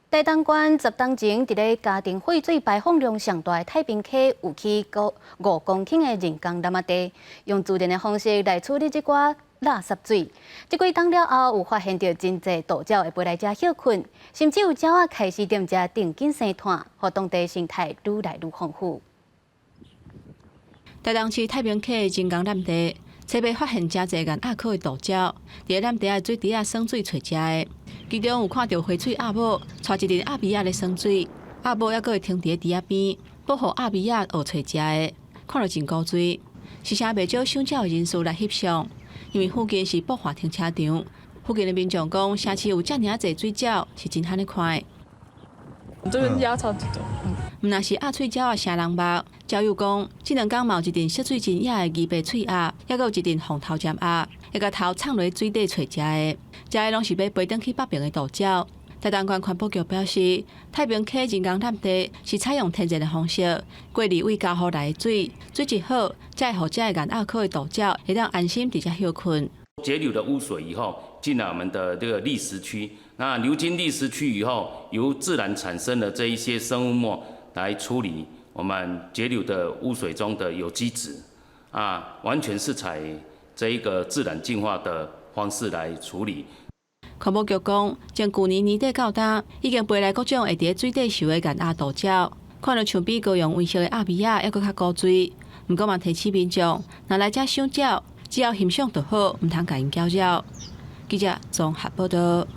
台東縣10冬前，佇咧家庭廢水排放量上大的太平溪，有起5公頃的人工湳仔地，用自然的方式來處理這寡垃圾水。這幾冬了後，有發現著真濟渡鳥會飛來遮歇睏，甚至有鳥仔開始踮遮定根生湠，予當地生態愈來愈豐富。台東市太平溪的人工湳地，初八發現誠濟雁鴨科的渡鳥，佇咧湳地仔水池仔耍水揣食的。其中有看著花喙鴨母帶一陣鴨米仔咧耍水，鴨母猶閣會停佇咧池仔邊，保護鴨米仔學揣食的，看著真古錐。時常袂少賞鳥的人士來翕相，因為附近是駁化停車場。附近的民眾講，城市有遮爾濟水鳥，是真罕咧看。這邊鴨超級多。毋但是鴨喙鳥仔成人目，鳥友講，這兩工嘛有一陣色水真野的二白喙鴨，猶閣有一陣紅頭尖鴨，會共頭藏佇水底揣食的。這个攏是欲飛轉去北爿的渡鳥。台東縣環保局表示，太平溪人工湳地是採用天然的方式，過濾對家戶來的水，水質好，才會予這个雁鴨科的渡鳥會當安心佇遮歇睏。截流的污水以後，進了我們的這個礫石區，那流經礫石區以後，由自然產生的這一些生物膜來處理我們截流的污水中的有機質，啊，完全是採這一個自然淨化的方式來處理。環保局講，從舊年年底到今，已經飛來各種會佇水底泅的雁鴨渡鳥，看著像比高雄溫室的鴨米仔，猶閣較古錐。毋過嘛提醒民眾，若來遮賞鳥，只要欣賞就好，毋通共𪜶攪擾。記者綜合報導。